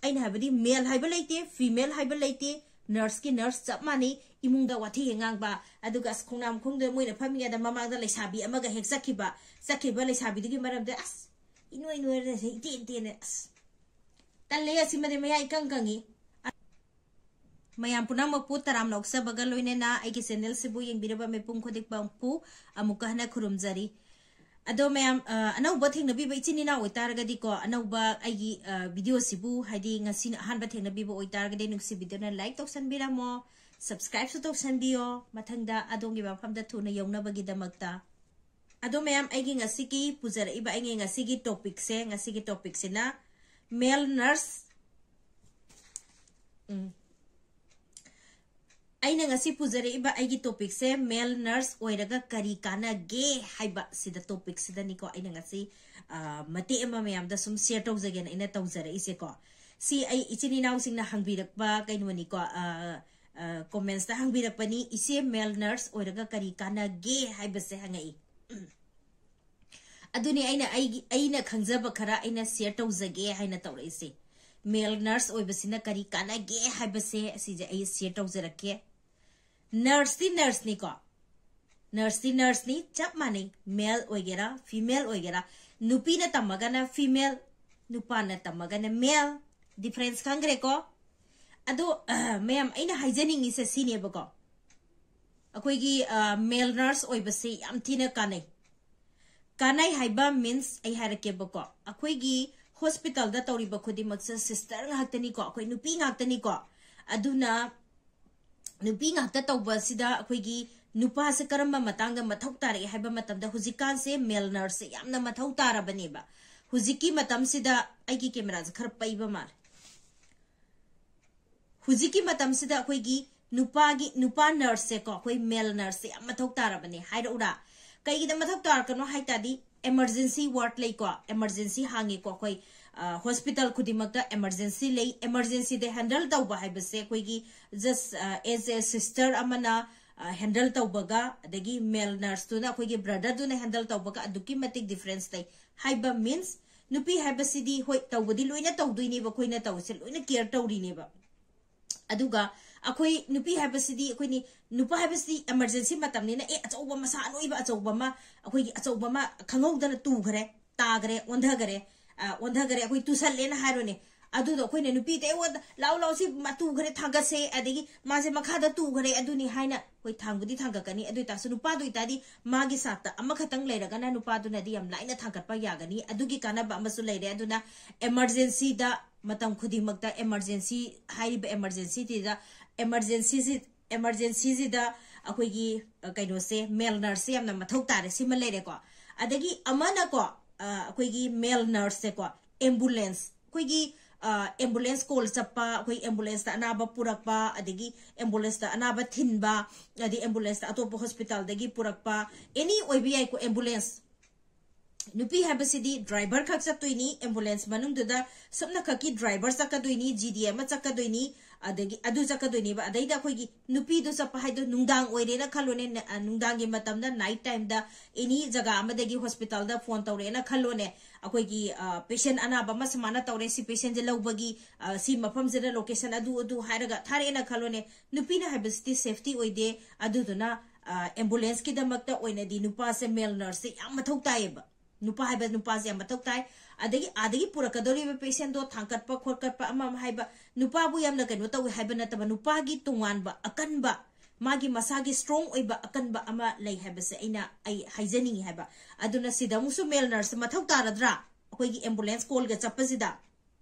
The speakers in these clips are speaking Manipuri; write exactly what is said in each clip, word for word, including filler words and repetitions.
ꯑꯩꯅ ꯍꯥꯏꯕꯗꯤ male ꯍꯥꯏꯕ ꯂꯩꯇꯦ, female ꯍꯥꯏꯕ ꯂꯩꯇꯦ, nurseꯀꯤ nurse ꯆꯞ ꯃꯥꯟꯅꯩ꯫ ꯏꯃꯨꯡꯗ ꯋꯥꯊꯤ ꯍꯦꯛ ꯉꯥꯡꯕ, ꯑꯗꯨꯒ ꯑꯁ ꯈꯣꯡꯅꯥꯡ ꯈꯣꯡꯗ ꯃꯣꯏꯅ ꯐꯝꯃꯤꯉꯩꯗ ꯃꯃꯥꯡꯗ ꯂꯩꯁꯥꯕꯤ ꯑꯃꯒ ꯍꯦꯛ ꯆꯠꯈꯤꯕ, ꯆꯠꯈꯤꯕ ꯂꯩꯁꯥꯕꯤꯗꯨꯒꯤ ꯃꯔꯝꯗ ꯑꯁ ꯏꯅꯣꯏ ꯅꯣꯏꯔ ꯏꯇꯦꯟ ꯇꯦꯟꯅ ꯑꯁ ꯇꯜꯂꯦ, ꯑꯁꯤꯃꯗꯤ ꯃꯌꯥ ꯏꯀꯪ ꯀꯪꯉꯤ꯫ ꯃꯌꯥꯝ ꯄꯨꯝꯅꯃꯛꯄꯨ ꯇꯔꯥꯝꯅ ꯑꯣꯛꯆꯕꯒ ꯂꯣꯏꯅꯅ ꯑꯩꯒꯤ channelꯁꯤꯕꯨ ꯌꯦꯡꯕꯤꯔꯕ ꯃꯤꯄꯨꯝ ꯈꯨꯗꯤꯡꯃꯛꯄꯨ ꯑꯃꯨꯛꯀ ꯍꯟꯅ ꯈꯨꯔꯨꯝꯖꯔꯤ꯫ ꯑꯗꯣ ꯃꯌꯥꯝ, ꯑ, ꯑꯅꯧꯕ ꯊꯦꯡꯅꯕꯤꯕ ꯏꯆꯤꯟ ꯏꯅꯥꯎ ꯑꯣꯏꯇꯥꯔꯒꯗꯤꯀꯣ, ꯑꯅꯧꯕ ꯑꯩꯒꯤ, ꯑ, videoꯁꯤꯕꯨ, ꯍꯥꯏꯗꯤ ꯉꯁꯤꯅ ꯑꯍꯥꯟꯕ ꯊꯦꯡꯅꯕꯤꯕ ꯑꯣꯏꯇꯥꯔꯒꯗꯤ, ꯅꯨꯡꯁꯤꯕꯤꯗꯨꯅ like ꯇꯧꯁꯟꯕꯤꯔꯝꯃꯣ, subscribeꯁꯨ ꯇꯧꯁꯟꯕꯤꯌꯣ, ꯃꯊꯪꯗ ꯑꯗꯣꯝꯒꯤ ꯃꯐꯝꯗ ꯊꯨꯅ ꯌꯧꯅꯕꯒꯤꯗꯃꯛꯇ꯫ ꯑꯗꯣ ꯃꯌꯥꯝ, ꯑꯩꯒꯤ ꯉꯁꯤꯒꯤ ꯄꯨꯖꯔꯛꯏꯕ, ꯑꯩꯒꯤ ꯉꯁꯤꯒꯤ topicꯁꯦ, ꯉꯁꯤꯒꯤ topicꯁꯤꯅ male nurse, ꯎꯝ, ꯑꯩꯅ ꯉꯁꯤ ꯄꯨꯖꯔꯛꯏꯕ ꯑꯩꯒꯤ topicꯁꯦ male nurse ꯑꯣꯏꯔꯒ ꯀꯔꯤ ꯀꯥꯟꯅꯒꯦ ꯍꯥꯏꯕ ꯁꯤꯗ, topicꯁꯤꯗꯅꯤꯀꯣ ꯑꯩꯅ ꯉꯁꯤ, ꯑ, ꯃꯇꯦꯛ ꯑꯃ ꯃꯌꯥꯝꯗ ꯁꯨꯝ share ꯇꯧꯖꯒꯦꯅ ꯑꯩꯅ ꯇꯧꯖꯔꯛꯏꯁꯦꯀꯣ꯫ ꯁꯤ ꯑꯩ ꯏꯆꯤꯟ ꯏꯅꯥꯎꯁꯤꯡꯅ ꯍꯪꯕꯤꯔꯛꯄ ꯀꯩꯅꯣꯅꯤꯀꯣ, ꯑ, ꯑ, commentsꯇ ꯍꯪꯕꯤꯔꯛꯄꯅꯤ, "ꯏꯆꯦ, male nurse ꯑꯣꯏꯔꯒ ꯀꯔꯤ ꯀꯥꯟꯅꯒꯦ?" ꯍꯥꯏꯕꯁꯦ ꯍꯪꯉꯛꯏ꯫ ꯑꯗꯨꯅꯤ ꯑꯩꯅ ꯑꯩꯒꯤ, ꯑꯩꯅ ꯈꯪꯖꯕ ꯈꯔ ꯑꯩꯅ share ꯇꯧꯖꯒꯦ ꯍꯥꯏꯅ ꯇꯧꯔꯛꯏꯁꯦ꯫ Male nurse ꯑꯣꯏꯕꯁꯤꯅ ꯀꯔꯤ ꯀꯥꯟꯅꯒꯦ ꯍꯥꯏꯕꯁꯦ ꯑꯁꯤꯁꯦ ꯑꯩ share ꯇꯧꯖꯔꯛꯀꯦ꯫ Nurseꯇꯤ nurseꯅꯤꯀꯣ, nurseꯇꯤ nurseꯅꯤ, ꯆꯞ ꯃꯥꯟꯅꯩ, male ꯑꯣꯏꯒꯦꯔꯥ female ꯑꯣꯏꯒꯦꯔꯥ꯫ ꯅꯨꯄꯤꯅ ꯇꯝꯃꯒꯅ female, ꯅꯨꯄꯥꯅ ꯇꯝꯃꯒꯅ male꯫ Difference ꯈꯪꯈ꯭ꯔꯦꯀꯣ? ꯑꯗꯣ, ꯑ, ꯃꯌꯥꯝ, ꯑꯩꯅ ꯍꯥꯏꯖꯅꯤꯡꯉꯤꯁꯦ ꯁꯤꯅꯦꯕꯀꯣ, ꯑꯩꯈꯣꯏꯒꯤ, ꯑ, male nurse ꯑꯣꯏꯕꯁꯦ ꯌꯥꯝ ꯊꯤꯅ ꯀꯥꯟꯅꯩ꯫ ꯀꯥꯟꯅꯩ ꯍꯥꯏꯕ means ꯑꯩ ꯍꯥꯏꯔꯛꯀꯦꯕꯀꯣ, ꯑꯩꯈꯣꯏꯒꯤ hospitalꯗ ꯇꯧꯔꯤꯕ ꯈꯨꯗꯤꯡꯃꯛꯁꯦ sister ꯉꯥꯛꯇꯅꯤꯀꯣ, ꯑꯩꯈꯣꯏ ꯅꯨꯄꯤ ꯉꯥꯛꯇꯅꯤꯀꯣ꯫ ꯑꯗꯨꯅ ꯅꯨꯄꯤ ꯉꯥꯛꯇ ꯇꯧꯕꯁꯤꯗ ꯑꯩꯈꯣꯏꯒꯤ ꯅꯨꯄꯥꯁꯦ ꯀꯔꯝꯕ ꯃꯇꯥꯡꯗ ꯃꯊꯧ ꯇꯥꯔꯛꯑꯦ ꯍꯥꯏꯕ ꯃꯇꯝꯗ, ꯍꯧꯖꯤꯛꯀꯥꯟꯁꯦ male nurseꯁꯦ ꯌꯥꯝꯅ ꯃꯊꯧ ꯇꯥꯔꯕꯅꯦꯕ꯫ ꯍꯧꯖꯤꯛꯀꯤ ꯃꯇꯝꯁꯤꯗ, ꯑꯩꯒꯤ cameraꯁꯦ ꯈꯔ ꯄꯩꯕ ꯃꯥꯜꯂꯦ꯫ ꯍꯧꯖꯤꯛꯀꯤ ꯃꯇꯝꯁꯤꯗ ꯑꯩꯈꯣꯏꯒꯤ ꯅꯨꯄꯥꯒꯤ, ꯅꯨꯄꯥ nurseꯁꯦꯀꯣ, ꯑꯩꯈꯣꯏ male nurseꯁꯦ ꯌꯥꯝ ꯃꯊꯧ ꯇꯥꯔꯕꯅꯦ ꯍꯥꯏꯔꯛꯎꯔꯥ? ꯀꯩꯒꯤꯗ ꯃꯊꯧ ꯇꯥꯔꯛꯀꯅꯣ ꯍꯥꯏ ꯇꯥꯔꯗꯤ, emergency ward ꯂꯩꯀꯣ, emergency ꯍꯥꯡꯉꯤꯀꯣ, ꯑꯩꯈꯣꯏ, ꯑ, hospital ꯈꯨꯗꯤꯡꯃꯛꯇ emergency ꯂꯩ꯫ Emergencyꯗ handle ꯇꯧꯕ ꯍꯥꯏꯕꯁꯦ ꯑꯩꯈꯣꯏꯒꯤ just, ꯑ, as a sister ꯑꯃꯅ, ꯑ, handle ꯇꯧꯕꯒ, ꯑꯗꯒꯤ male nurseꯇꯨꯅ, ꯑꯩꯈꯣꯏꯒꯤ brotherꯗꯨꯅ handle ꯇꯧꯕꯒ ꯑꯗꯨꯛꯀꯤ ꯃꯇꯤꯛ difference ꯂꯩ꯫ ꯍꯥꯏꯕ means ꯅꯨꯄꯤ ꯍꯥꯏꯕꯁꯤꯗꯤ ꯍꯣꯏ ꯇꯧꯕꯗꯤ ꯂꯣꯏꯅ ꯇꯧꯗꯣꯏꯅꯦꯕ, ꯑꯩꯈꯣꯏꯅ ꯇꯧꯔꯤꯁꯦ ꯂꯣꯏꯅ ꯀꯦꯌꯔ ꯇꯧꯔꯤꯅꯦꯕ꯫ ꯑꯗꯨꯒ ꯑꯩꯈꯣꯏ ꯅꯨꯄꯤ ꯍꯥꯏꯕꯁꯤꯗꯤ ꯑꯩꯈꯣꯏꯅꯤ, ꯅꯨꯄꯥ ꯍꯥꯏꯕꯁꯤꯗꯤ ꯏꯃꯔꯖꯦꯟꯁꯤ ꯃꯇꯝꯅꯤꯅ ꯑꯦ ꯑꯆꯧꯕ ꯃꯁꯥ ꯑꯅꯣꯏꯕ ꯑꯆꯧꯕ ꯑꯃ, ꯑꯩꯈꯣꯏꯒꯤ ꯑꯆꯧꯕ ꯑꯃ ꯈꯪꯍꯧꯗꯅ ꯇꯨꯈ꯭ꯔꯦ, ꯇꯥꯈ꯭ꯔꯦ, ꯑꯣꯟꯊꯈꯔꯦ, ꯑ, ꯑꯣꯟꯊꯈꯔꯦ, ꯑꯩꯈꯣꯏ ꯇꯨꯁꯜꯂꯦꯅ ꯍꯥꯏꯔꯣꯅꯦ꯫ ꯑꯗꯨꯗꯣ ꯑꯩꯈꯣꯏꯅ ꯅꯨꯄꯤꯗ ꯑꯩꯉꯣꯟꯗ ꯂꯥꯎ ꯂꯥꯎ ꯁꯤ ꯃ-, ꯇꯨꯈ꯭ꯔꯦ ꯊꯥꯡꯒꯠꯁꯦ, ꯑꯗꯒꯤ ꯃꯥꯁꯦ ꯃꯈꯥꯗ ꯇꯨꯈ꯭ꯔꯦ ꯑꯗꯨꯅꯤ ꯍꯥꯏꯅ ꯑꯩꯈꯣꯏ ꯊꯥꯡꯕꯨꯗꯤ ꯊꯥꯡꯒꯠꯀꯅꯤ꯫ ꯑꯗꯨ ꯑꯣꯏꯇꯥꯔꯁꯨ ꯅꯨꯄꯥꯗ ꯑꯣꯏꯇꯥꯔꯗꯤ ꯃꯥꯒꯤ ꯁꯥꯠꯇ ꯑꯃꯈꯛꯇꯪ ꯂꯩꯔꯒꯅ ꯅꯨꯄꯥꯗꯨꯅꯗꯤ ꯌꯥꯝ ꯂꯥꯏꯅ ꯊꯥꯡꯒꯠꯄ ꯌꯥꯒꯅꯤ꯫ ꯑꯗꯨꯒꯤ ꯀꯥꯟꯅꯕ ꯑꯃꯁꯨ ꯂꯩꯔꯦ꯫ ꯑꯗꯨꯅ ꯏꯃꯔꯖꯦꯟꯁꯤꯗ ꯃꯇꯝ ꯈꯨꯗꯤꯡꯃꯛꯇ ꯏꯃꯔꯖꯦꯟꯁꯤ ꯍꯥꯏꯔꯤꯕ ꯏꯃꯔꯖꯦꯟꯁꯤꯁꯤꯗ ꯏꯃꯔꯖꯦꯟꯁꯤꯁꯤ ꯏꯃꯔꯖꯦꯟꯁꯤꯁꯤꯗ ꯑꯩꯈꯣꯏꯒꯤ ꯑ, ꯀꯩꯅꯣꯁꯦ ꯃꯦꯜ ꯅꯔꯁꯁꯦ ꯌꯥꯝꯅ ꯃꯊꯧ ꯇꯥꯔꯦ꯫ ꯁꯤꯃ ꯂꯩꯔꯦꯀꯣ꯫ ꯑꯗꯒꯤ ꯑꯃꯅꯀꯣ ꯑ, ꯑꯩꯈꯣꯏꯒꯤ ꯃꯦꯜ ꯅꯔꯁꯁꯦꯀꯣ ꯑꯦꯝꯕꯨꯂꯦꯟꯁ ꯑꯩꯈꯣꯏꯒꯤ ꯑꯦꯝꯕꯨꯂꯦꯟꯁ ꯀꯣꯜ ꯆꯠꯄ, ꯑꯩꯈꯣꯏ ꯑꯦꯝꯕꯨꯂꯦꯟꯁꯇ ꯑꯅꯥꯕ ꯄꯨꯔꯛꯄ, ꯑꯗꯒꯤ ꯑꯦꯝꯕꯨꯂꯦꯟꯁꯇ ꯑꯅꯥꯕ ꯊꯤꯟꯕ, ꯑꯗꯩ ꯑꯦꯝꯕꯨꯂꯦꯟꯁꯇ ꯑꯇꯣꯞꯄ ꯍꯣꯁꯄꯤꯇꯥꯜꯗꯒꯤ ꯄꯨꯔꯛꯄ, ꯑꯦꯅꯤ ꯑꯣꯏꯕ ꯌꯥꯏꯀꯣ ꯑꯦꯝꯕꯨꯂꯦꯟꯁ꯫ ꯅꯨꯄꯤ ꯍꯥꯏꯕꯁꯤꯗꯤ ꯗ꯭ꯔꯥꯏꯚꯔ ꯈꯛ ꯆꯠꯇꯣꯏꯅꯤ ꯑꯦꯝꯕꯨꯂꯦꯟꯁ ꯃꯅꯨꯡꯗꯨꯗ, ꯁꯨꯞꯅꯈꯛꯀꯤ ꯗ꯭ꯔꯥꯏꯚꯔ ꯆꯠꯀꯗꯣꯏꯅꯤ, ꯖꯤ ꯗꯤ ꯑꯃ ꯆꯠꯀꯗꯣꯏꯅꯤ, ꯑꯗꯒꯤ ꯑꯗꯨ ꯆꯠꯀꯗꯣꯏꯅꯦꯕ꯫ ꯑꯗꯩꯗ ꯑꯩꯈꯣꯏꯒꯤ ꯅꯨꯄꯤꯗꯣ ꯆꯠꯄ ꯍꯥꯏꯗꯣ ꯅꯨꯡꯗꯥꯡ ꯑꯣꯏꯔꯦꯅ ꯈꯜꯂꯣꯅꯦ, ꯅ-, ꯑ, ꯅꯨꯡꯗꯥꯡꯒꯤ ꯃꯇꯝꯗ ꯅꯥꯏꯠ ꯇꯥꯏꯝꯗ ꯑꯦꯅꯤ ꯖꯒꯥ ꯑꯃꯗꯒꯤ ꯍꯣꯁꯄꯤꯇꯥꯜꯗ ꯐꯣꯟ ꯇꯧꯔꯛꯑꯦꯅ ꯈꯜꯂꯣꯅꯦ, ꯑꯩꯈꯣꯏꯒꯤ ꯄꯦꯁꯦꯟ ꯑꯅꯥꯕ ꯑꯃ ꯁꯨꯃꯥꯏꯅ ꯇꯧꯔꯦ, ꯁꯤ ꯄꯦꯁꯦꯟꯁꯦ ꯂꯧꯕꯒꯤ ꯑ, ꯁꯤ ꯃꯐꯝꯁꯤꯗ ꯂꯣꯀꯦꯁꯟ ꯑꯗꯨ ꯑꯗꯨ ꯍꯥꯏꯔꯒ ꯊꯥꯔꯛꯑꯦꯅ ꯈꯜꯂꯣꯅꯦ꯫ ꯅꯨꯄꯤꯅ ꯍꯥꯏꯕꯁꯤꯗꯤ ꯁꯦꯐꯇꯤ ꯑꯣꯏꯗꯦ꯫ ꯑꯗꯨꯗꯨꯅ ꯑ, ꯑꯦꯝꯕꯨꯂꯦꯟꯁꯀꯤꯗꯃꯛꯇ ꯑꯣꯏꯅꯗꯤ ꯅꯨꯄꯥꯁꯦ ꯃꯦꯜ ꯅꯔꯁꯁꯦ ꯌꯥꯝ ꯃꯊꯧ ꯇꯥꯏꯌꯦꯕ꯫ ꯅꯨꯄꯥ ꯍꯥꯏꯕ ꯅꯨꯄꯥꯁꯦ ꯌꯥꯝ ꯃꯊꯧ ꯇꯥꯏ꯫ ꯑꯗꯒꯤ ꯑꯥꯗꯒꯤ ꯄꯨꯔꯛꯀꯗꯧꯔꯤꯕ ꯄꯦꯁꯦꯟꯗꯣ ꯊꯥꯡꯀꯠꯄ ꯈꯣꯠꯀꯠꯄ ꯑꯃ ꯑꯃ ꯍꯥꯏꯕ, ꯅꯨꯄꯥꯕꯨ ꯌꯥꯝꯅ ꯀꯩꯅꯣ ꯇꯧꯋꯤ ꯍꯥꯏꯕ ꯅꯠꯇꯕ, ꯅꯨꯄꯥꯒꯤ ꯇꯣꯉꯥꯟꯕ ꯑꯀꯟꯕ, ꯃꯥꯒꯤ ꯃꯁꯥꯒꯤ ꯁ꯭ꯇꯔꯣꯡ ꯑꯣꯏꯕ ꯑꯀꯟꯕ ꯑꯃ ꯂꯩ ꯍꯥꯏꯕꯁꯦ ꯑꯩꯅ, ꯑꯩ ꯍꯥꯏꯖꯅꯤꯡꯉꯤ ꯍꯥꯏꯕ꯫ ꯑꯗꯨꯅ ꯁꯤꯗ ꯑꯃꯨꯛꯁꯨ ꯃꯦꯜ ꯅꯔꯁ ꯃꯊꯧ ꯇꯥꯔꯗ꯭ꯔꯥ? ꯑꯩꯈꯣꯏꯒꯤ ꯑꯦꯝꯕꯨꯂꯦꯟꯁ ꯀꯣꯜꯒ ꯆꯠꯄꯁꯤꯗ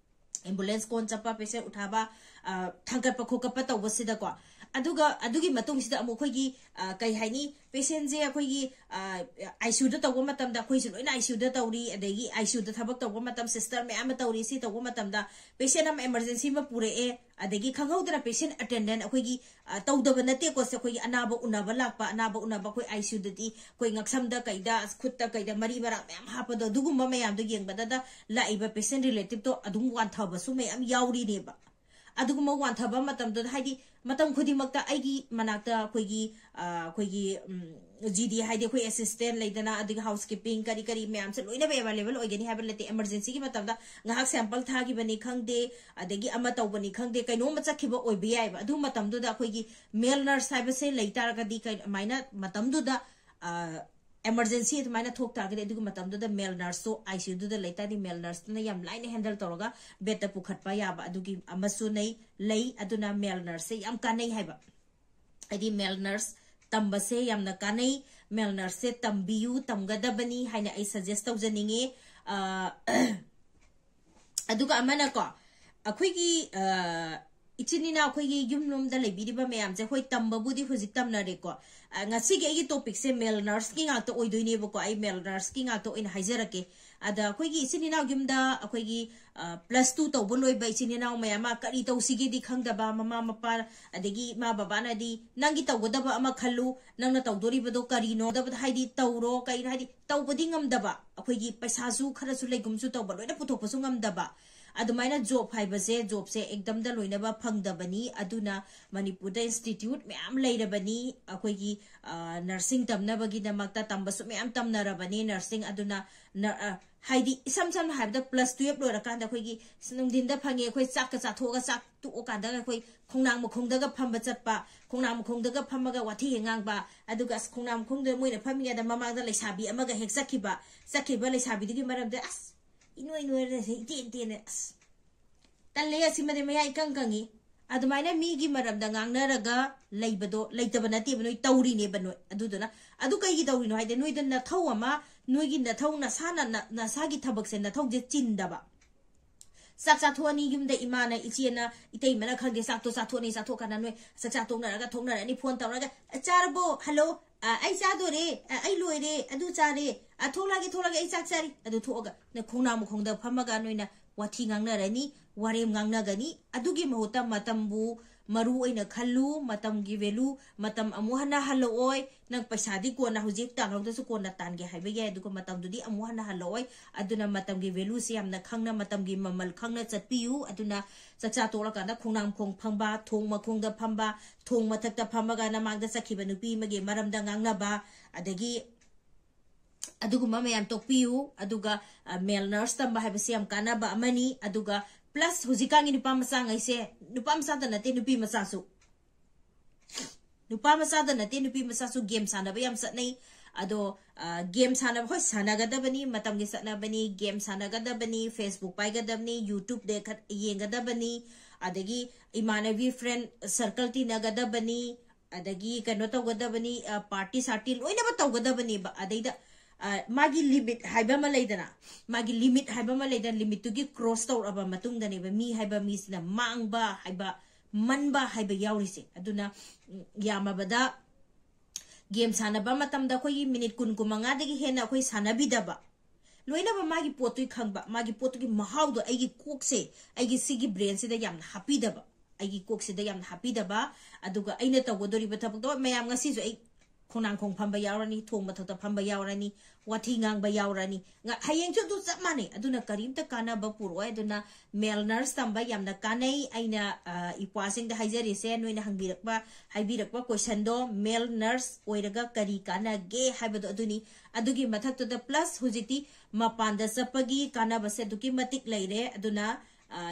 ꯑꯦꯝꯕꯨꯂꯦꯟꯁ ꯀꯣꯜ ꯆꯠꯄ, ꯄꯦꯁꯦꯟ ꯎꯊꯥꯕ, ꯑ, ꯊꯥꯡꯒꯠꯄ ꯈꯣꯀꯠꯄ ꯇꯧꯕꯁꯤꯗꯀꯣ꯫ ꯑꯗꯨꯒ ꯑꯗꯨꯒꯤ ꯃꯇꯨꯡꯁꯤꯗ ꯑꯃꯨꯛ ꯑꯩꯈꯣꯏꯒꯤ, ꯑ, ꯀꯩ ꯍꯥꯏꯅꯤ, ꯄꯦꯁꯦꯟꯁꯦ ꯑꯩꯈꯣꯏꯒꯤ, ꯑ, ꯑꯥꯏ ꯁꯤ ꯌꯨꯗ ꯇꯧꯕ ꯃꯇꯝꯗ ꯑꯩꯈꯣꯏꯁꯨ ꯂꯣꯏꯅ ꯑꯥꯏ ꯁꯤ ꯌꯨꯗ ꯇꯧꯔꯤ, ꯑꯗꯒꯤ ꯑꯥꯏ ꯁꯤ ꯌꯨꯗ ꯊꯕꯛ ꯇꯧꯕ ꯃꯇꯝ ꯁꯤꯁꯇꯔ ꯃꯌꯥꯝ ꯑꯃ ꯇꯧꯔꯤ꯫ ꯁꯤ ꯇꯧꯕ ꯃꯇꯝꯗ ꯄꯦꯁꯦꯟ ꯑꯃ ꯏꯃꯔꯖꯦꯟꯁꯤ ꯑꯃ ꯄꯨꯔꯛꯑꯦ, ꯑꯗꯒꯤ ꯈꯪꯍꯧꯗꯅ ꯄꯦꯁꯦꯟ ꯑꯇꯦꯟꯗꯦꯟ ꯑꯩꯈꯣꯏꯒꯤ, ꯑ, ꯇꯧꯗꯕ ꯅꯠꯇꯦꯀꯣ꯫ ꯁꯦ ꯑꯩꯈꯣꯏꯒꯤ ꯑꯅꯥꯕ ꯎꯅꯕ ꯂꯥꯛꯄ, ꯑꯅꯥꯕ ꯎꯅꯕ ꯑꯩꯈꯣꯏ ꯑꯥꯏ ꯁꯤ ꯌꯨꯗꯗꯤ ꯑꯩꯈꯣꯏ ꯉꯛꯁꯝꯗ ꯀꯩꯗ, ꯈꯨꯠꯇ ꯀꯩꯗ ꯃꯔꯤ ꯃꯔꯥꯡ ꯃꯌꯥꯝ ꯍꯥꯞꯄꯗꯣ, ꯑꯗꯨꯒꯨꯝꯕ ꯃꯌꯥꯝꯗꯣ ꯌꯦꯡꯕꯗꯗ ꯂꯥꯛꯏꯕ ꯄꯦꯁꯦꯟ ꯔꯤꯂꯦꯇꯤꯞꯇꯣ ꯑꯗꯨꯝ ꯋꯥꯟꯊꯕꯁꯨ ꯃꯌꯥꯝ ꯌꯥꯎꯔꯤꯅꯦꯕ꯫ ꯑꯗꯨꯒꯨꯝꯕ ꯋꯥꯟꯊꯕ ꯃꯇꯝꯗꯨꯗ, ꯍꯥꯏꯗꯤ ꯃꯇꯝ ꯈꯨꯗꯤꯡꯃꯛꯇ ꯑꯩꯒꯤ ꯃꯅꯥꯛꯇ ꯑꯩꯈꯣꯏꯒꯤ ꯑꯩꯈꯣꯏꯒꯤ ꯖꯤ ꯗꯤ ꯍꯥꯏꯗꯤ ꯑꯩꯈꯣꯏ ꯑꯦꯁꯤꯁꯇꯦꯟ ꯂꯩꯗꯅ, ꯑꯗꯒꯤ ꯍꯥꯎꯁ ꯀꯤꯄꯤꯡ ꯀꯔꯤ ꯀꯔꯤ ꯃꯌꯥꯝꯁꯦ ꯂꯣꯏꯅꯃꯛ ꯑꯦꯕꯥꯏꯂꯦꯕꯜ ꯑꯣꯏꯒꯅꯤ ꯍꯥꯏꯕ ꯅꯠꯇꯦ꯫ ꯏꯃꯔꯖꯦꯟꯁꯤꯒꯤ ꯃꯇꯝꯗ ꯉꯥꯏꯍꯥꯛ ꯁꯦꯝꯄꯜ ꯊꯥꯈꯤꯕꯅꯤ ꯈꯪꯗꯦ, ꯑꯗꯒꯤ ꯑꯃ ꯇꯧꯕꯅꯤ ꯈꯪꯗꯦ, ꯀꯩꯅꯣꯝꯃ ꯆꯠꯈꯤꯕ ꯑꯣꯏꯕ ꯌꯥꯏꯕ꯫ ꯑꯗꯨ ꯃꯇꯝꯗꯨꯗ ꯑꯩꯈꯣꯏꯒꯤ ꯃꯦꯜ ꯅꯔꯁ ꯍꯥꯏꯕꯁꯦ ꯂꯩ ꯇꯥꯔꯒꯗꯤ ꯀꯃꯥꯏꯅ ꯃꯇꯝꯗꯨꯗ ꯏꯃꯔꯖꯦꯟꯁꯤ ꯑꯗꯨꯃꯥꯏꯅ ꯊꯣꯛ ꯇꯥꯔꯒꯗꯤ ꯑꯗꯨꯒꯤ ꯃꯇꯝꯗꯨꯗ ꯃꯦꯜ ꯅꯔꯁꯇꯣ ꯑꯥꯏ ꯁꯤ ꯌꯨꯗꯨꯗ ꯂꯩ ꯇꯥꯔꯗꯤ ꯃꯦꯜ ꯅꯔꯁꯇꯨꯅ ꯌꯥꯝ ꯂꯥꯏꯅ ꯍꯦꯟꯗꯜ ꯇꯧꯔꯒ ꯕꯦꯗꯇ ꯄꯨꯈꯠꯄ ꯌꯥꯕ ꯑꯗꯨꯒꯤ ꯑꯃꯁꯨ ꯂꯩ꯫ ꯂꯩ꯫ ꯑꯗꯨꯅ ꯃꯦꯜ ꯅꯔꯁꯁꯦ ꯌꯥꯝ ꯀꯥꯟꯅꯩ ꯍꯥꯏꯕ꯫ ꯍꯥꯏꯗꯤ ꯃꯦꯜ ꯅꯔꯁ ꯇꯝꯕꯁꯦ ꯌꯥꯝꯅ ꯀꯥꯟꯅꯩ꯫ ꯃꯦꯜ ꯅꯔꯁꯁꯦ ꯇꯝꯕꯤꯌꯨ, ꯇꯝꯒꯗꯕꯅꯤ ꯍꯥꯏꯅ ꯑꯩ ꯁꯖꯦꯁ ꯇꯧꯖꯅꯤꯡꯉꯤ꯫ ꯑꯗꯨꯒ ꯑꯃꯅꯀꯣ, ꯑꯩꯈꯣꯏꯒꯤ ꯏꯆꯤꯟ ꯏꯅꯥꯎ ꯑꯩꯈꯣꯏꯒꯤ ꯌꯨꯝꯂꯣꯝꯗ ꯂꯩꯕꯤꯔꯤꯕ ꯃꯌꯥꯝꯁꯦ, ꯍꯣꯏ, ꯇꯝꯕꯕꯨꯗꯤ ꯍꯧꯖꯤꯛ ꯇꯝꯅꯔꯦꯀꯣ꯫ ꯉꯁꯤꯒꯤ ꯑꯩꯒꯤ ꯇꯣꯄꯤꯛꯁꯦ ꯃꯦꯜ ꯅꯔꯁꯀꯤ ꯉꯥꯛꯇ ꯑꯣꯏꯗꯣꯏꯅꯦꯕꯀꯣ꯫ ꯑꯩ ꯃꯦꯜ ꯅꯔꯁꯀꯤ ꯉꯥꯛꯇ ꯑꯣꯏꯅ ꯍꯥꯏꯖꯔꯛꯀꯦ꯫ ꯑꯗ ꯑꯩꯈꯣꯏꯒꯤ ꯏꯆꯤꯟ ꯏꯅꯥꯎ ꯌꯨꯝꯗ ꯑꯩꯈꯣꯏꯒꯤ ꯄ꯭ꯂꯁ ꯇꯨ ꯇꯧꯕ ꯂꯣꯏꯕ ꯏꯆꯤꯟ ꯏꯅꯥꯎ ꯃꯌꯥꯝ ꯑꯃ ꯀꯔꯤ ꯇꯧꯁꯤꯒꯦꯗꯤ ꯈꯪꯗꯕ ꯃꯃꯥ ꯃꯄꯥ ꯑꯗꯒꯤ ꯏꯃꯥ ꯕꯕꯥꯅꯗꯤ, "ꯅꯪꯒꯤ ꯇꯧꯒꯗꯕ ꯑꯃ ꯈꯜꯂꯨ, ꯅꯪꯅ ꯇꯧꯗꯣꯔꯤꯕꯗꯣ ꯀꯔꯤꯅꯣ?" ꯍꯥꯏꯗꯤ ꯇꯧꯔꯣ, ꯀꯩꯅꯣ ꯍꯥꯏꯗꯤ ꯇꯧꯕꯗꯤ ꯉꯝꯗꯕ, ꯑꯩꯈꯣꯏꯒꯤ ꯄꯩꯁꯥꯁꯨ ꯈꯔꯁꯨ ꯂꯩꯒꯨꯝꯁꯨ ꯇꯧꯕ, ꯂꯣꯏꯅ ꯄꯨꯊꯣꯛꯄꯁꯨ ꯉꯝꯗꯕ꯫ ꯑꯗꯨꯃꯥꯏꯅ ꯖꯣꯕ ꯍꯥꯏꯕꯁꯦ, ꯖꯣꯕꯁꯦ ꯑꯦꯛꯗꯝꯗ ꯂꯣꯏꯅꯕ ꯐꯪꯗꯕꯅꯤ꯫ ꯑꯗꯨꯅ ꯃꯅꯤꯄꯨꯔꯗ ꯏꯟꯁꯇꯤꯇ꯭ꯌꯨꯠ ꯃꯌꯥꯝ ꯂꯩꯔꯕꯅꯤ, ꯑꯩꯈꯣꯏꯒꯤ ꯅꯔꯁꯤꯡ ꯇꯝꯅꯕꯒꯤꯗꯃꯛꯇ ꯇꯝꯕꯁꯨ ꯃꯌꯥꯝ ꯇꯝꯅꯔꯕꯅꯤ ꯅꯔꯁꯤꯡ꯫ ꯑꯗꯨꯅ ꯍꯥꯏꯗꯤ ꯏꯁꯝ ꯁꯝꯅ ꯍꯥꯏꯔꯕꯗ ꯀ꯭ꯂꯥꯁ ꯇꯨꯌꯦꯜꯞ ꯂꯣꯏꯔꯀꯥꯟꯗ ꯑꯩꯈꯣꯏꯒꯤ ꯅꯨꯡꯊꯤꯟꯗ ꯐꯪꯉꯦ, ꯑꯩꯈꯣꯏ ꯆꯥꯛꯀ ꯆꯥꯊꯣꯛꯑꯒ, ꯆꯥꯛ ꯇꯣꯛꯑꯀꯥꯟꯗ ꯑꯩꯈꯣꯏ ꯈꯣꯡꯅꯥꯡ ꯃꯈꯣꯡꯗꯒ ꯐꯝꯕ ꯆꯠꯄ, ꯈꯣꯡꯅꯥꯡ ꯃꯈꯣꯡꯗꯒ ꯐꯝꯃꯒ ꯋꯥꯊꯤ ꯍꯦꯛ ꯉꯥꯡꯕ꯫ ꯑꯗꯨꯒ ꯑꯁ, ꯈꯣꯡꯅꯥꯡ ꯃꯈꯣꯡꯗ ꯃꯣꯏꯅ ꯐꯝꯃꯤꯉꯩꯗ ꯃꯃꯥꯡꯗ ꯂꯩꯁꯥꯕꯤ ꯑꯃꯒ ꯍꯦꯛ ꯆꯠꯈꯤꯕ, ꯆꯠꯈꯤꯕ ꯂꯩꯁꯥꯕꯤꯗꯨꯒꯤ ꯃꯔꯝꯗ, "ꯑꯁ, ꯏꯅꯣꯏ ꯅꯣꯏꯔꯦ, ꯏꯇꯦꯟ ꯇꯦꯟꯅꯦ, ꯑꯁ, ꯇꯜꯂꯦ, ꯑꯁꯤꯃꯗꯤ ꯃꯌꯥ ꯏꯀꯪ ꯀꯪꯉꯤ"꯫ ꯑꯗꯨꯃꯥꯏꯅ ꯃꯤꯒꯤ ꯃꯔꯝꯗ ꯉꯥꯡꯅꯔꯒ ꯂꯩꯕꯗꯣ ꯂꯩꯇꯕ ꯅꯠꯇꯦꯕ, ꯅꯣꯏ ꯇꯧꯔꯤꯅꯦꯕ ꯅꯣꯏ꯫ ꯑꯗꯨꯗꯨꯅ ꯑꯗꯨ ꯀꯩꯒꯤ ꯇꯧꯔꯤꯅꯣ ꯍꯥꯏꯗꯤ, ꯅꯣꯏꯗ ꯅꯊꯧ ꯑꯃ, ꯅꯣꯏꯒꯤ ꯅꯊꯧ, ꯅꯁꯥꯅ ꯅ-, ꯅꯁꯥꯒꯤ ꯊꯕꯛꯁꯦ, ꯅꯊꯧꯁꯦ ꯆꯤꯟꯗꯕ꯫ ꯆꯥꯛ ꯆꯥꯊꯣꯛꯑꯅꯤ, ꯌꯨꯝꯗ ꯏꯃꯥꯅ, ꯏꯆꯦꯅ, ꯏꯇꯩꯃꯅ ꯈꯪꯗꯦ, ꯆꯥꯛꯇꯣ ꯆꯥꯊꯣꯛꯑꯅꯤ, ꯆꯥꯊꯣꯛꯀꯥꯟꯗ ꯅꯣꯏ ꯆꯥꯛ ꯆꯥ ꯇꯣꯛꯅꯔꯒ, ꯊꯣꯛꯅꯔꯅꯤ, ꯐꯣꯟ ꯇꯧꯔꯒ, "ꯑ, ꯆꯥꯔꯕꯣ? ꯍꯜꯂꯣ, ꯑ, ꯑꯩ ꯆꯥꯗꯣꯔꯦ, ꯑ, ꯑꯩ ꯂꯣꯏꯔꯦ, ꯑꯗꯨ ꯆꯥꯔꯦ, ꯑ, ꯊꯣꯛꯂꯛꯑꯒꯦ, ꯊꯣꯛꯂꯛꯑꯒꯦ, ꯑꯩ ꯆꯥꯛ ꯆꯥꯔꯤ"꯫ ꯑꯗꯨ ꯊꯣꯛꯑꯒ ꯅꯣꯏ ꯈꯣꯡꯅꯥꯡ ꯃꯈꯣꯡꯗ ꯐꯝꯃꯒ ꯅꯣꯏꯅ ꯋꯥꯊꯤ ꯉꯥꯡꯅꯔꯅꯤ, ꯋꯥꯔꯦꯝ ꯉꯥꯡꯅꯒꯅꯤ꯫ ꯑꯗꯨꯒꯤ ꯃꯍꯨꯠꯇ ꯃꯇꯝꯕꯨ ꯃꯔꯨ ꯑꯣꯏꯅ ꯈꯜꯂꯨ, ꯃꯇꯝꯒꯤ value, ꯃꯇꯝ ꯑꯃꯨꯛ ꯍꯟꯅ ꯍꯜꯂꯛꯑꯣꯏ꯫ ꯅꯪ ꯄꯩꯁꯥꯗꯤ ꯀꯣꯟꯅ ꯍꯧꯖꯤꯛ ꯇꯥꯜꯍꯧꯗ꯭ꯔꯁꯨ ꯀꯣꯟꯅ ꯇꯥꯟꯒꯦ ꯍꯥꯏꯕ ꯌꯥꯏ, ꯑꯗꯨꯒ ꯃꯇꯝꯗꯨꯗꯤ ꯑꯃꯨꯛ ꯍꯟꯅ ꯍꯜꯂꯛꯑꯣꯏ꯫ ꯑꯗꯨꯅ ꯃꯇꯝꯒꯤ valueꯁꯦ ꯌꯥꯝꯅ ꯈꯪꯅ, ꯃꯇꯝꯒꯤ ꯃꯃꯜ ꯈꯪꯅ ꯆꯠꯄꯤꯌꯨ꯫ ꯑꯗꯨꯅ ꯆꯥꯛꯆꯥ ꯇꯣꯛꯂꯀꯥꯟꯗ ꯈꯣꯡꯅꯥꯡꯈꯣꯡ ꯐꯝꯕ, ꯊꯣꯡ ꯃꯈꯣꯡꯗ ꯐꯝꯕ, ꯊꯣꯡ ꯃꯊꯛꯇ ꯐꯝꯃꯒ ꯅꯃꯥꯡꯗ ꯆꯠꯈꯤꯕ ꯅꯨꯄꯤ ꯑꯃꯒꯤ ꯃꯔꯝꯗ ꯉꯥꯡꯅꯕ, ꯑꯗꯒꯤ ꯑꯗꯨꯒꯨꯝꯕ ꯃꯌꯥꯝ ꯇꯣꯛꯄꯤꯌꯨ꯫ ꯑꯗꯨꯒ male nurse ꯇꯝꯕ ꯍꯥꯏꯕꯁꯤ ꯌꯥꯝ ꯀꯥꯟꯅꯕ ꯑꯃꯅꯤ꯫ ꯑꯗꯨꯒ plus ꯍꯧꯖꯤꯛꯀꯥꯟꯒꯤ ꯅꯨꯄꯥ ꯃꯆꯥꯉꯩꯁꯦ, ꯅꯨꯄꯥ ꯃꯆꯥꯗ ꯅꯠꯇꯦ, ꯅꯨꯄꯤ ꯃꯆꯥꯁꯨ, ꯅꯨꯄꯥ ꯃꯆꯥꯗ ꯅꯠꯇꯦ, ꯅꯨꯄꯤ ꯃꯆꯥꯁꯨ game ꯁꯥꯟꯅꯕ ꯌꯥꯝ ꯆꯠꯅꯩ꯫ ꯑꯗꯣ game ꯁꯥꯟꯅꯕ, ꯍꯣꯏ, ꯁꯥꯟꯅꯒꯗꯕꯅꯤ, ꯃꯇꯝꯒꯤ ꯆꯠꯅꯕꯅꯤ꯫ Game ꯁꯥꯟꯅꯒꯗꯕꯅꯤ, Facebook ꯄꯥꯏꯒꯗꯕꯅꯤ, YouTubeꯗ ꯈꯔ ꯌꯦꯡꯒꯗꯕꯅꯤ, ꯑꯗꯒꯤ ꯏꯃꯥꯟꯅꯕꯤ friend circle ꯇꯤꯟꯅꯒꯗꯕꯅꯤ, ꯑꯗꯒꯤ ꯀꯩꯅꯣ ꯇꯧꯒꯗꯕꯅꯤ, party ꯁꯥꯔꯇꯤ ꯂꯣꯏꯅꯃꯛ ꯇꯧꯒꯗꯕꯅꯦꯕ꯫ ꯑꯗꯩꯗ ꯃꯥꯒꯤ limit ꯍꯥꯏꯕ ꯑꯃ ꯂꯩꯗꯅ, ꯃꯥꯒꯤ limit ꯍꯥꯏꯕ ꯑꯃ ꯂꯩꯗꯅ, limitꯇꯨꯒꯤ cross ꯇꯧꯔꯛꯑꯕ ꯃꯇꯨꯡꯗꯅꯦꯕ ꯃꯤ ꯍꯥꯏꯕ ꯃꯤꯁꯤꯅ ꯃꯥꯡꯕ ꯍꯥꯏꯕ, ꯃꯟꯕ ꯍꯥꯏꯕ ꯌꯥꯎꯔꯤꯁꯦ꯫ ꯑꯗꯨꯅ ꯌꯥꯝꯃꯕꯗ game ꯁꯥꯟꯅꯕ ꯃꯇꯝꯗ ꯑꯩꯈꯣꯏꯒꯤ minute ꯀꯨꯟ, ꯀꯨꯟꯃꯉꯥꯗꯒꯤ ꯍꯦꯟꯅ ꯑꯩꯈꯣꯏ ꯁꯥꯟꯅꯕꯤꯗꯕ, ꯂꯣꯏꯅꯃꯛ ꯃꯥꯒꯤ ꯄꯣꯠꯇꯨꯒꯤ ꯈꯪꯕ, ꯃꯥꯒꯤ ꯄꯣꯠꯇꯨꯒꯤ ꯃꯍꯥꯎꯗꯣ ꯑꯩꯒꯤ ꯀꯣꯛꯁꯦ, ꯑꯩꯒꯤ ꯁꯤꯒꯤ brainꯁꯤꯗ ꯌꯥꯝꯅ ꯍꯥꯞꯄꯤꯗꯕ, ꯑꯩꯒꯤ ꯀꯣꯛꯁꯤꯗ ꯌꯥꯝꯅ ꯍꯥꯞꯄꯤꯗꯕ꯫ ꯑꯗꯨꯒ ꯑꯩꯅ ꯇꯧꯒꯗꯧꯔꯤꯕ ꯊꯕꯛꯇꯣ, ꯃꯌꯥꯝ ꯉꯁꯤꯁꯨ ꯑꯩ ꯈꯣꯡꯅꯥꯡꯈꯣꯡ ꯐꯝꯕ ꯌꯥꯎꯔꯅꯤ, ꯊꯣꯡ ꯃꯊꯛꯇ ꯐꯝꯕ ꯌꯥꯎꯔꯅꯤ, ꯋꯥꯊꯤ ꯉꯥꯡꯕ ꯌꯥꯎꯔꯅꯤ, ꯉ-, ꯍꯌꯦꯡꯁꯨ ꯑꯗꯨ ꯆꯞ ꯃꯥꯟꯅꯩ꯫ ꯑꯗꯨꯅ ꯀꯔꯤꯝꯇ ꯀꯥꯟꯅꯕ ꯄꯨꯔꯛꯑꯣꯏ꯫ ꯑꯗꯨꯅ male nurse ꯇꯝꯕ ꯌꯥꯝꯅ ꯀꯥꯟꯅꯩ꯫ ꯑꯩꯅ ꯏꯄ꯭ꯋꯥꯁꯤꯡꯗ ꯍꯥꯏꯖꯔꯤꯁꯦ, ꯅꯣꯏꯅ ꯍꯪꯕꯤꯔꯛꯄ, ꯍꯥꯏꯕꯤꯔꯛꯄ questionꯗꯣ, male nurse ꯑꯣꯏꯔꯒ ꯀꯔꯤ ꯀꯥꯟꯅꯒꯦ ꯍꯥꯏꯕꯗꯣ ꯑꯗꯨꯅꯤ꯫ ꯑꯗꯨꯒꯤ ꯃꯊꯛꯇꯨꯗ plus ꯍꯧꯖꯤꯛꯇꯤ ꯃꯄꯥꯟꯗ ꯆꯠꯄꯒꯤ ꯀꯥꯟꯅꯕꯁꯦ ꯑꯗꯨꯛꯀꯤ ꯃꯇꯤꯛ ꯂꯩꯔꯦ꯫ ꯑꯗꯨꯅ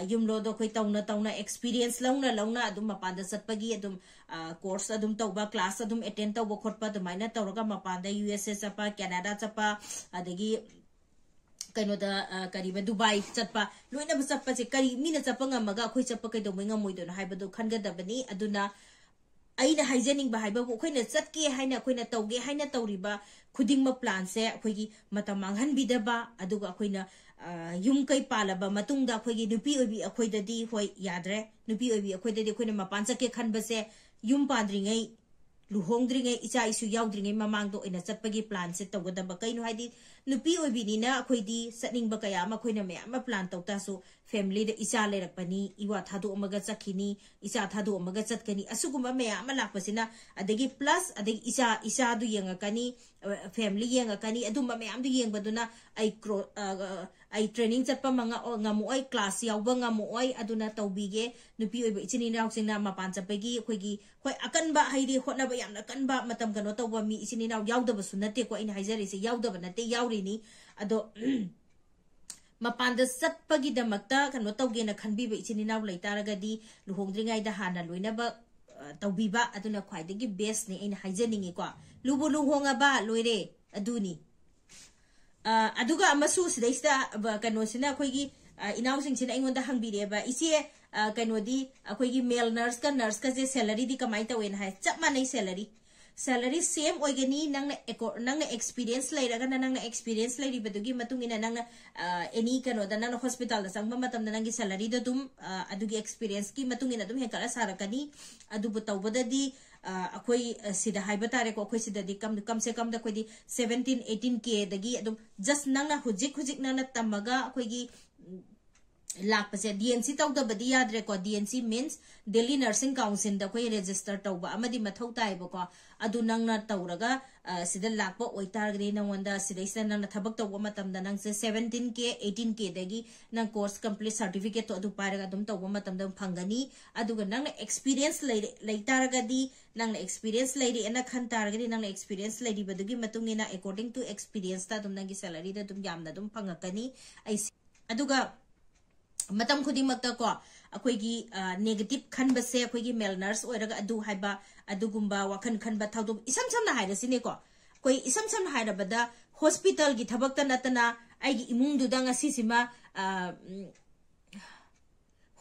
ꯌꯨꯝꯂꯣꯗꯣ ꯑꯩꯈꯣꯏ ꯇꯧꯅ ꯇꯧꯅ, experience ꯂꯧꯅ ꯂꯧꯅ ꯑꯗꯨꯝ ꯃꯄꯥꯟꯗ ꯆꯠꯄꯒꯤ ꯑꯗꯨꯝ course ꯑꯗꯨꯝ ꯇꯧꯕ, class ꯑꯗꯨꯝ attend ꯇꯧꯕ ꯈꯣꯠꯄ, ꯑꯗꯨꯃꯥꯏꯅ ꯇꯧꯔꯒ ꯃꯄꯥꯟꯗ USA ꯆꯠꯄ, Canada ꯆꯠꯄ, ꯑꯗꯒꯤ ꯀꯩꯅꯣꯗ, ꯀꯔꯤꯕ, ꯗꯨꯕꯥꯏ ꯆꯠꯄ, ꯂꯣꯏꯅꯕ ꯆꯠꯄꯁꯦ ꯀꯔꯤ, ꯃꯤꯅ ꯆꯠꯄ ꯉꯝꯃꯒ ꯑꯩꯈꯣꯏ ꯆꯠꯄ ꯀꯩꯗꯧꯕꯩ ꯉꯝꯃꯣꯏꯗꯣꯏꯅꯣ ꯍꯥꯏꯕꯗꯣ ꯈꯟꯒꯗꯕꯅꯤ꯫ ꯑꯗꯨꯅ ꯑꯩꯅ ꯍꯥꯏꯖꯅꯤꯡꯕ ꯍꯥꯏꯕꯕꯨ, ꯑꯩꯈꯣꯏꯅ ꯆꯠꯀꯦ ꯍꯥꯏꯅ, ꯑꯩꯈꯣꯏꯅ ꯇꯧꯒꯦ ꯍꯥꯏꯅ ꯇꯧꯔꯤꯕ ꯈꯨꯗꯤꯡꯃꯛ planꯁꯦ ꯑꯩꯈꯣꯏꯒꯤ ꯃꯇꯝ ꯃꯥꯡꯍꯟꯕꯤꯗꯕ, ꯑꯗꯨꯒ ꯑꯩꯈꯣꯏꯅ ꯌꯨꯝ ꯀꯩ ꯄꯥꯜꯂꯕ ꯃꯇꯨꯡꯗ ꯑꯩꯈꯣꯏꯒꯤ ꯅꯨꯄꯤ ꯑꯣꯏꯕꯤ ꯑꯩꯈꯣꯏꯗꯗꯤ, ꯍꯣꯏ, ꯌꯥꯗ꯭ꯔꯦ꯫ ꯅꯨꯄꯤ ꯑꯣꯏꯕꯤ ꯑꯩꯈꯣꯏꯗꯗꯤ ꯑꯩꯈꯣꯏꯅ ꯃꯄꯥꯟ ꯆꯠꯀꯦ ꯈꯟꯕꯁꯦ ꯌꯨꯝ ꯄꯥꯟꯗ꯭ꯔꯤꯉꯩ, ꯂꯨꯍꯣꯡꯗ꯭ꯔꯤꯉꯩ, ꯏꯆꯥ ꯏꯁꯨ ꯌꯥꯎꯗ꯭ꯔꯤꯉꯩ ꯃꯃꯥꯡꯗ ꯑꯣꯏꯅ ꯆꯠꯄꯒꯤ planꯁꯦ ꯇꯧꯒꯗꯕ꯫ ꯀꯩꯅꯣ ꯍꯥꯏꯗꯤ, ꯅꯨꯄꯤ ꯑꯣꯏꯕꯤꯅꯤꯅ ꯑꯩꯈꯣꯏꯗꯤ ꯆꯠꯅꯤꯡꯕ ꯀꯌꯥ ꯑꯃ ꯑꯩꯈꯣꯏꯅ ꯃꯌꯥꯝ ꯑꯃ plan ꯇꯧ ꯇꯥꯔꯁꯨ, familyꯗ ꯏꯆꯥ ꯂꯩꯔꯛꯄꯅꯤ, ꯏꯋꯥ ꯊꯥꯗꯣꯛꯑꯝꯃꯒ ꯆꯠꯈꯤꯅꯤ, ꯏꯆꯥ ꯊꯥꯗꯣꯛꯑꯝꯃꯒ ꯆꯠꯀꯅꯤ, ꯑꯁꯤꯒꯨꯝꯕ ꯃꯌꯥꯝ ꯑꯃ ꯂꯥꯛꯄꯁꯤꯅ, ꯑꯗꯒꯤ plus ꯑꯗꯒꯤ ꯏꯆꯥ, ꯏꯆꯥꯗꯨ ꯌꯦꯡꯉꯛꯀꯅꯤ, family ꯌꯦꯡꯉꯛꯀꯅꯤ, ꯑꯗꯨꯝꯕ ꯃꯌꯥꯝꯗꯨ ꯌꯦꯡꯕꯗꯨꯅ ꯑꯩ ꯀ꯭ꯔꯣ-, ꯑ, ꯑ, ꯑꯩ training ꯆꯠꯄ ꯃꯉ-, ꯉꯝꯃꯛꯑꯣꯏ, class ꯌꯥꯎꯕ ꯉꯝꯃꯛꯑꯣꯏ, ꯑꯗꯨꯅ ꯇꯧꯕꯤꯒꯦ꯫ ꯅꯨꯄꯤ ꯑꯣꯏꯕ ꯏꯆꯤꯟ ꯏꯅꯥꯎꯁꯤꯡꯅ ꯃꯄꯥꯟ ꯆꯠꯄꯒꯤ ꯑꯩꯈꯣꯏꯒꯤ, ꯍꯣꯏ, ꯑꯀꯟꯕ, ꯍꯥꯏꯗꯤ ꯍꯣꯠꯅꯕ ꯌꯥꯝꯅ ꯀꯟꯕ, ꯃꯇꯝ ꯀꯩꯅꯣ ꯇꯧꯕ ꯃꯤ ꯏꯆꯤꯟ ꯏꯅꯥꯎ ꯌꯥꯎꯗꯕꯁꯨ ꯅꯠꯇꯦꯀꯣ, ꯑꯩꯅ ꯍꯥꯏꯖꯔꯤꯁꯦ ꯌꯥꯎꯗꯕ ꯅꯠꯇꯦ, ꯌꯥꯎꯔꯤꯅꯤ꯫ ꯑꯗꯣ ꯃꯄꯥꯟꯗ ꯆꯠꯄꯒꯤꯗꯃꯛꯇ ꯀꯩꯅꯣ ꯇꯧꯒꯦꯅ ꯈꯟꯕꯤꯕ ꯏꯆꯤꯟ ꯏꯅꯥꯎ ꯂꯩꯇꯥꯔꯒꯗꯤ, ꯂꯨꯍꯣꯡꯗ꯭ꯔꯤꯉꯩꯗ ꯍꯥꯟꯅ ꯂꯣꯏꯅꯃꯛ, ꯑ, ꯇꯧꯕꯤꯕ ꯑꯗꯨꯅ ꯈ꯭ꯋꯥꯏꯗꯒꯤ bestꯅꯤ ꯑꯩꯅ ꯍꯥꯏꯖꯅꯤꯡꯉꯤꯀꯣ꯫ ꯂꯨꯕꯨ ꯂꯨꯍꯣꯡꯉꯕ ꯂꯣꯏꯔꯦ, ꯑꯗꯨꯅꯤ꯫ ꯑ, ꯑꯗꯨꯒ ꯑꯃꯁꯨ ꯁꯤꯗꯩꯁꯤꯗ, ꯑ, ꯀꯩꯅꯣꯁꯤꯅ ꯑꯩꯈꯣꯏꯒꯤ, ꯑ, ꯏꯅꯥꯎꯁꯤꯡꯁꯤꯅ ꯑꯩꯉꯣꯟꯗ ꯍꯪꯕꯤꯔꯛꯑꯦꯕ, "ꯏꯆꯦ, ꯑ, ꯀꯩꯅꯣꯗꯤ ꯑꯩꯈꯣꯏꯒꯤ male nurseꯀ nurseꯀꯁꯦ salaryꯗꯤ ꯀꯃꯥꯏꯅ ꯇꯧꯋꯦꯅ?" ꯍꯥꯏ꯫ ꯆꯞ ꯃꯥꯟꯅꯩ salary꯫ Salary same ꯑꯣꯏꯒꯅꯤ꯫ ꯅꯪꯅ ꯑꯦꯀꯣ-, ꯅꯪꯅ experience ꯂꯩꯔꯒꯅ ꯅꯪꯅ experience ꯂꯩꯔꯤꯕꯗꯨꯒꯤ ꯃꯇꯨꯡ ꯏꯟꯅ ꯅꯪꯅ, ꯑ, any ꯀꯩꯅꯣꯗ ꯅꯪꯅ hospitalꯗ ꯆꯪꯕ ꯃꯇꯝꯗ ꯅꯪꯒꯤ salaryꯗꯣ ꯑꯗꯨꯝ, ꯑ, ꯑꯗꯨꯒꯤ experienceꯀꯤ ꯃꯇꯨꯡ ꯏꯟꯅ ꯑꯗꯨꯝ ꯍꯦꯟꯒꯠꯂ ꯁꯥꯔꯛꯀꯅꯤ꯫ ꯑꯗꯨꯕꯨ ꯇꯧꯕꯗꯗꯤ, ꯑ, ꯑꯩꯈꯣꯏ, ꯑ, ꯁꯤꯗ ꯍꯥꯏꯕ ꯇꯥꯔꯦꯀꯣ, ꯑꯩꯈꯣꯏ ꯁꯤꯗꯗꯤ ꯀꯝ-, ꯀꯝꯁꯦ ꯀꯝꯗ ꯑꯩꯈꯣꯏꯗꯤ seventeen eighteen Kꯗꯒꯤ ꯑꯗꯨꯝ just ꯅꯪꯅ ꯍꯧꯖꯤꯛ ꯍꯧꯖꯤꯛ ꯅꯪꯅ ꯇꯝꯃꯒ ꯑꯩꯈꯣꯏꯒꯤ, ꯎꯝ, ꯂꯥꯛꯄꯁꯦ, D N C ꯇꯧꯗꯕꯗꯤ ꯌꯥꯗ꯭ꯔꯦꯀꯣ꯫ D N C means Delhi Nursing Councilꯗ ꯑꯩꯈꯣꯏ register ꯇꯧꯕ ꯑꯃꯗꯤ ꯃꯊꯧ ꯇꯥꯏꯌꯦꯕꯀꯣ꯫ ꯑꯗꯨ ꯅꯪꯅ ꯇꯧꯔꯒ, ꯑ, ꯁꯤꯗ ꯂꯥꯛꯄ ꯑꯣꯏꯇꯥꯔꯒꯗꯤ ꯅꯪꯉꯣꯟꯗ ꯁꯤꯗꯩꯁꯤꯗ ꯅꯪꯅ ꯊꯕꯛ ꯇꯧꯕ ꯃꯇꯝꯗ ꯅꯪꯁꯦ seventeen K eighteen Kꯗꯒꯤ ꯅꯪ course complete certificateꯇꯣ ꯑꯗꯨ ꯄꯥꯏꯔꯒ ꯑꯗꯨꯝ ꯇꯧꯕ ꯃꯇꯝꯗ ꯑꯗꯨꯝ ꯐꯪꯒꯅꯤ꯫ ꯑꯗꯨꯒ ꯅꯪꯅ experience ꯂꯩꯔꯦ, ꯂꯩ ꯇꯥꯔꯒꯗꯤ, ꯅꯪꯅ experience ꯂꯩꯔꯦꯅ ꯈꯟ ꯇꯥꯔꯒꯗꯤ, ꯅꯪꯅ experience ꯂꯩꯔꯤꯕꯗꯨꯒꯤ ꯃꯇꯨꯡ ꯏꯟꯅ according to experienceꯇ ꯑꯗꯨꯝ ꯅꯪꯒꯤ salaryꯗ ꯑꯗꯨꯝ ꯌꯥꯝꯅ ꯑꯗꯨꯝ ꯐꯪꯉꯛꯀꯅꯤ꯫ ꯑꯩ ꯁꯤ-, ꯑꯗꯨꯒ ꯃꯇꯝ ꯈꯨꯗꯤꯡꯃꯛꯇꯀꯣ, ꯑꯩꯈꯣꯏꯒꯤ, ꯑ, negative ꯈꯟꯕꯁꯦ, ꯑꯩꯈꯣꯏꯒꯤ male nurse ꯑꯣꯏꯔꯒ ꯑꯗꯨ ꯍꯥꯏꯕ, ꯑꯗꯨꯒꯨꯝꯕ ꯋꯥꯈꯜ ꯈꯟꯕ ꯊꯧꯗꯣꯛ, ꯏꯁꯝ ꯁꯝꯅ ꯍꯥꯏꯔꯁꯤꯅꯦꯀꯣ, ꯑꯩꯈꯣꯏ ꯏꯁꯝ ꯁꯝꯅ ꯍꯥꯏꯔꯕꯗ hospitalꯒꯤ ꯊꯕꯛꯇ ꯅꯠꯇꯅ ꯑꯩꯒꯤ ꯏꯃꯨꯡꯗꯨꯗ ꯉꯁꯤꯁꯤꯃ, ꯑ, ꯎꯝ,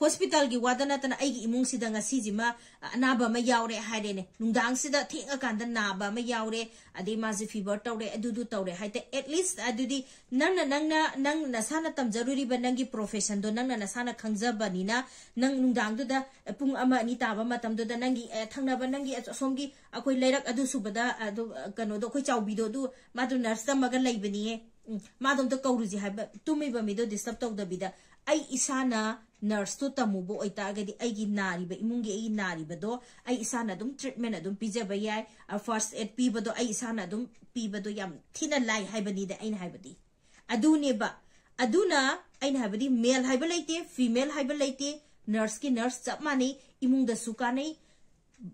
hospitalꯒꯤ ꯋꯥꯗ ꯅꯠꯇꯅ ꯑꯩꯒꯤ ꯏꯃꯨꯡꯁꯤꯗ ꯉꯁꯤꯁꯤꯃ, ꯑ, ꯑꯅꯥꯕ ꯑꯃ ꯌꯥꯎꯔꯦ ꯍꯥꯏꯔꯦꯅꯦ, ꯅꯨꯡꯗꯥꯡꯁꯤꯗ ꯊꯦꯡꯉꯀꯥꯟꯗ ꯅꯥꯕ ꯑꯃ ꯌꯥꯎꯔꯦ, ꯑꯗꯩ ꯃꯥꯁꯦ fever ꯇꯧꯔꯦ, ꯑꯗꯨꯗꯨ ꯇꯧꯔꯦ ꯍꯥꯏꯇꯥ, at least ꯑꯗꯨꯗꯤ ꯅꯪꯅ, ꯅꯪꯅ, ꯅꯪ ꯅꯁꯥꯅ ꯇꯝꯖꯔꯨꯔꯤꯕ ꯅꯪꯒꯤ professionꯗꯣ ꯅꯪꯅ ꯅꯁꯥꯅ ꯈꯪꯖꯕꯅꯤꯅ, ꯅꯪ ꯅꯨꯡꯗꯥꯡꯗꯨꯗ ꯄꯨꯡ ꯑꯃ ꯑꯅꯤ ꯇꯥꯕ ꯃꯇꯝꯗꯨꯗ ꯅꯪꯒꯤ, ꯑꯦ, ꯊꯪꯅꯕ ꯅꯪꯒꯤ ꯑꯁꯣꯝꯒꯤ ꯑꯩꯈꯣꯏ ꯂꯩꯔꯛ ꯑꯗꯨ ꯁꯨꯕꯗ, ꯑꯗꯨ, ꯀꯩꯅꯣꯗꯣ, ꯑꯩꯈꯣꯏ ꯆꯥꯎꯕꯤꯗꯣ, ꯑꯗꯨ ꯃꯥꯗꯣ nurse ꯇꯝꯃꯒ ꯂꯩꯕꯅꯤꯌꯦ꯫ ꯎꯝ, ꯃꯥꯗꯣ ꯑꯝꯇ ꯀꯧꯔꯨꯁꯤ ꯍꯥꯏꯕ, ꯇꯨꯝꯃꯤꯕ ꯃꯤꯗꯣ ꯗꯤꯁꯇꯔꯕ ꯇꯧꯗꯕꯤꯗ, ꯑꯩ ꯏꯁꯥꯅ ꯅꯔꯁꯇꯣ ꯇꯝꯃꯨꯕ ꯑꯣꯏꯇꯥꯔꯒꯗꯤ, ꯑꯩꯒꯤ ꯅꯥꯔꯤꯕ, ꯏꯃꯨꯡꯒꯤ ꯑꯩꯒꯤ ꯅꯥꯔꯤꯕꯗꯣ ꯑꯩ ꯏꯁꯥꯅ ꯑꯗꯨꯝ ꯇ꯭ꯔꯤꯠꯃꯦꯟ ꯑꯗꯨꯝ ꯄꯤꯖꯕ ꯌꯥꯏ꯫ ꯐꯥꯔꯁ ꯑꯦꯗ ꯄꯤꯕꯗꯣ ꯑꯩ ꯏꯁꯥꯅ ꯑꯗꯨꯝ ꯄꯤꯕꯗꯣ ꯌꯥꯝ ꯊꯤꯅ ꯂꯥꯏ ꯍꯥꯏꯕꯅꯤꯗ ꯑꯩꯅ ꯍꯥꯏꯕꯗꯤ꯫ ꯑꯗꯨꯅꯦꯕ꯫ ꯑꯗꯨꯅ ꯑꯩꯅ ꯍꯥꯏꯕꯗꯤ, ꯃꯦꯜ ꯍꯥꯏꯕ ꯂꯩꯇꯦ, ꯐꯤꯃꯦꯜ ꯍꯥꯏꯕ ꯂꯩꯇꯦ, ꯅꯔꯁꯀꯤ ꯅꯔꯁ ꯆꯞ ꯃꯥꯟꯅꯩ, ꯏꯃꯨꯡꯗꯁꯨ ꯀꯥꯟꯅꯩ꯫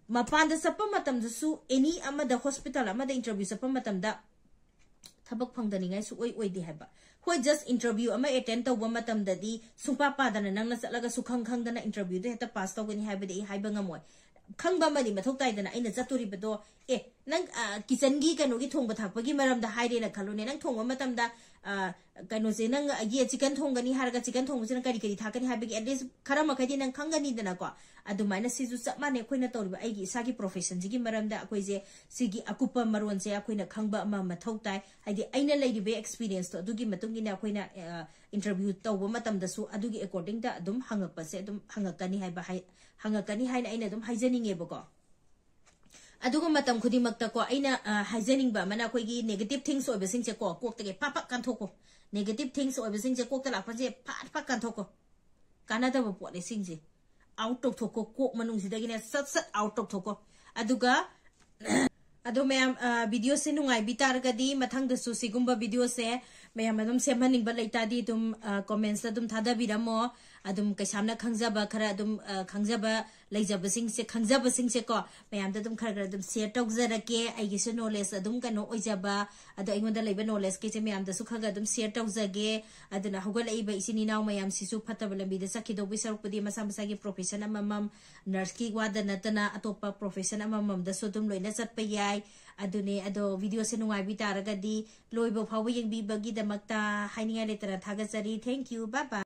ꯃꯄꯥꯟꯗ ꯆꯠꯄ ꯃꯇꯝꯗꯁꯨ, ꯑꯦꯅꯤ ꯑꯃꯗ, ꯍꯣꯁꯄꯤꯇꯥꯜ ꯑꯃꯗ ꯏꯟꯇꯔꯚ꯭ꯌꯨ ꯆꯠꯄ ꯃꯇꯝꯗ ꯊꯕꯛ ꯐꯪꯗꯅꯤꯡꯉꯥꯏ ꯁꯨꯡꯑꯣꯏ ꯑꯣꯏꯗꯦ ꯍꯥꯏꯕ꯫ ꯍꯣꯏ, ꯖꯁ ꯏꯟꯇꯔꯚ꯭ꯌꯨ ꯑꯃ ꯑꯦꯇꯦꯟ ꯇꯧꯕ ꯃꯇꯝꯗꯗꯤ ꯁꯨꯡꯄꯥ ꯄꯥꯗꯅ ꯅꯪꯅ ꯆꯠꯂꯒ ꯁꯨꯈꯪ ꯈꯪꯗꯅ ꯏꯟꯇꯔꯚ꯭ꯌꯨꯗꯣ ꯍꯦꯛꯇ ꯄꯥꯁ ꯇꯧꯒꯅꯤ ꯍꯥꯏꯕꯗꯤ ꯑꯩ ꯍꯥꯏꯕ ꯉꯝꯃꯣꯏ꯫ ꯈꯪꯕ ꯑꯃꯗꯤ ꯃꯊꯧ ꯇꯥꯏꯗꯅ, ꯑꯩꯅ ꯆꯠꯇꯣꯔꯤꯕꯗꯣ, ꯑꯦ, ꯅꯪ, ꯑ, ꯀꯤꯆꯟꯒꯤ ꯀꯩꯅꯣꯒꯤ ꯊꯣꯡꯕ ꯊꯥꯛꯄꯒꯤ ꯃꯔꯝꯗ ꯍꯥꯏꯔꯦꯅ ꯈꯜꯂꯣꯅꯦ, ꯅꯪ ꯊꯣꯡꯕ ꯃꯇꯝꯗ, ꯑ, ꯀꯩꯅꯣꯁꯦ, ꯅꯪ ꯌꯦ ꯆꯤꯀꯟ ꯊꯣꯡꯒꯅꯤ ꯍꯥꯏꯔꯒ ꯆꯤꯀꯟ ꯊꯣꯡꯕꯁꯤꯅ ꯀꯔꯤ ꯀꯔꯤ ꯊꯥꯛꯀꯅꯤ ꯍꯥꯏꯕꯒꯤ ꯑꯦꯠꯂꯤꯁ ꯈꯔ ꯃꯈꯩꯗꯤ ꯅꯪ ꯈꯪꯒꯅꯤꯗꯅꯀꯣ꯫ ꯑꯗꯨꯃꯥꯏꯅ ꯁꯤꯁꯨ ꯆꯞ ꯃꯥꯟꯅꯩ, ꯑꯩꯈꯣꯏꯅ ꯇꯧꯔꯤꯕ ꯑꯩꯒꯤ ꯏꯁꯥꯒꯤ ꯄ꯭ꯔꯣꯐꯦꯁꯟꯁꯤꯒꯤ ꯃꯔꯝꯗ ꯑꯩꯈꯣꯏꯁꯦ ꯁꯤꯒꯤ ꯑꯀꯨꯞꯄ ꯃꯔꯣꯟꯁꯦ ꯑꯩꯈꯣꯏꯅ ꯈꯪꯕ ꯑꯃ ꯃꯊꯧ ꯇꯥꯏ꯫ ꯍꯥꯏꯗꯤ ꯑꯩꯅ ꯂꯩꯔꯤꯕ ꯑꯦꯛꯁꯄꯤꯔꯤꯌꯦꯟꯁꯇꯣ ꯑꯗꯨꯒꯤ ꯃꯇꯨꯡ ꯏꯟꯅ ꯑꯩꯈꯣꯏꯅ, ꯑ, ꯏꯟꯇꯔꯚ꯭ꯌꯨ ꯇꯧꯕ ꯃꯇꯝꯗꯁꯨ ꯑꯗꯨꯒꯤ ꯑꯦꯀꯣꯔꯗꯤꯡꯗ ꯑꯗꯨꯝ ꯍꯪꯉꯛꯄꯁꯦ ꯑꯗꯨꯝ ꯍꯪꯉꯛꯀꯅꯤ ꯍꯥꯏꯕ ꯍꯥꯏ-, ꯍꯪꯉꯛꯀꯅꯤ ꯍꯥꯏꯅ ꯑꯩꯅ ꯑꯗꯨꯝ ꯍꯥꯏꯖꯅꯤꯡꯉꯦꯕꯀꯣ꯫ ꯑꯗꯨꯒ ꯃꯇꯝ ꯈꯨꯗꯤꯡꯃꯛꯇꯀꯣ ꯑꯩꯅ, ꯑ, ꯍꯥꯏꯖꯅꯤꯡꯕ ꯑꯃꯅ ꯑꯩꯈꯣꯏꯒꯤ ꯅꯦꯒꯦꯇꯤꯚ ꯊꯤꯡꯁ ꯑꯣꯏꯕꯁꯤꯡꯁꯦꯀꯣ ꯀꯣꯛꯇꯒꯤ ꯐꯠ ꯐꯠ ꯀꯥꯟꯊꯣꯛꯀꯣ꯫ ꯅꯦꯒꯦꯇꯤꯚ ꯊꯤꯡꯁ ꯑꯣꯏꯕꯁꯤꯡꯁꯦ ꯀꯣꯛꯇ ꯂꯥꯛꯄꯁꯦ ꯐꯠ ꯐꯠ ꯀꯥꯟꯊꯣꯛꯀꯣ꯫ ꯀꯥꯟꯅꯗꯕ ꯄꯣꯠꯅꯦ ꯁꯤꯡꯁꯦ꯫ ꯑꯥꯎꯠ ꯇꯧꯊꯣꯛꯀꯣ, ꯀꯣꯛ ꯃꯅꯨꯡꯁꯤꯗꯒꯤꯅꯦ ꯁꯠ ꯁꯠ ꯑꯥꯎꯠ ꯇꯧꯊꯣꯛꯀꯣ꯫ ꯑꯗꯨꯒ ꯑꯗꯣ ꯃꯌꯥꯝ, ꯑ, ꯚꯤꯗꯤꯑꯣꯁꯦ ꯅꯨꯡꯉꯥꯏꯕꯤ ꯇꯥꯔꯒꯗꯤ ꯃꯊꯪꯗꯁꯨ ꯁꯤꯒꯨꯝꯕ ꯚꯤꯗꯤꯑꯣꯁꯦ ꯃꯌꯥꯝ ꯑꯗꯨꯝ ꯁꯦꯝꯍꯟꯅꯤꯡꯕ ꯂꯩꯇꯥꯔꯗꯤ ꯑꯗꯨꯝ, ꯑ, ꯀꯣꯃꯦꯟꯁꯇ ꯑꯗꯨꯝ ꯊꯥꯗꯕꯤꯔꯝꯃꯣ꯫ ꯑꯗꯨꯝ ꯀꯩꯁꯥꯝꯅ ꯈꯪꯖꯕ ꯈꯔ ꯑꯗꯨꯝ, ꯑ, ꯈꯪꯖꯕ ꯂꯩꯖꯕꯁꯤꯡꯁꯦ, ꯈꯪꯖꯕꯁꯤꯡꯁꯦꯀꯣ ꯃꯌꯥꯝꯗ ꯑꯗꯨꯝ ꯈꯔ ꯈꯔ ꯑꯗꯨꯝ ꯁꯤꯌꯔ ꯇꯧꯖꯔꯛꯀꯦ꯫ ꯑꯩꯒꯤꯁꯨ ꯅꯣꯂꯦꯖ ꯑꯗꯨꯝ ꯀꯩꯅꯣ ꯑꯣꯏꯖꯕ, ꯑꯗꯣ ꯑꯩꯉꯣꯟꯗ ꯂꯩꯕ ꯅꯣꯂꯦꯖꯀꯤꯁꯦ ꯃꯌꯥꯝꯗꯁꯨ ꯈꯔ ꯈꯔ ꯑꯗꯨꯝ ꯁꯤꯌꯔ ꯇꯧꯖꯒꯦ꯫ ꯑꯗꯨꯅ ꯍꯧꯒꯠꯂꯛꯏꯕ ꯏꯆꯤꯟ ꯏꯅꯥꯎ ꯃꯌꯥꯝꯁꯤꯁꯨ ꯐꯠꯇꯕ ꯂꯝꯕꯤꯗ ꯆꯠꯈꯤꯗꯧꯕꯒꯤ ꯁꯔꯨꯛꯄꯨꯗꯤ ꯃꯁꯥ ꯃꯁꯥꯒꯤ ꯄ꯭ꯔꯣꯐꯦꯁꯟ ꯑꯃꯃꯝ, ꯅꯔꯁꯀꯤ ꯋꯥꯗ ꯅꯠꯇꯅ ꯑꯇꯣꯞꯄ ꯄ꯭ꯔꯣꯐꯦꯁꯟ ꯑꯃꯃꯝꯗꯁꯨ ꯑꯗꯨꯝ ꯂꯣꯏꯅ ꯆꯠꯄ ꯌꯥꯏ꯫ ꯑꯗꯨꯅꯦ, ꯑꯗꯣ ꯚꯤꯗꯤꯑꯣꯁꯦ ꯅꯨꯡꯉꯥꯏꯕꯤ ꯇꯥꯔꯒꯗꯤ ꯂꯣꯏꯕ ꯐꯥꯎꯕ ꯌꯦꯡꯕꯤꯕꯒꯤꯗꯃꯛꯇ ꯍꯥꯏꯅꯤꯡꯉꯥꯏ ꯂꯩꯇꯅ ꯊꯥꯒꯠꯆꯔꯤ꯫ Thank you, bye bye꯫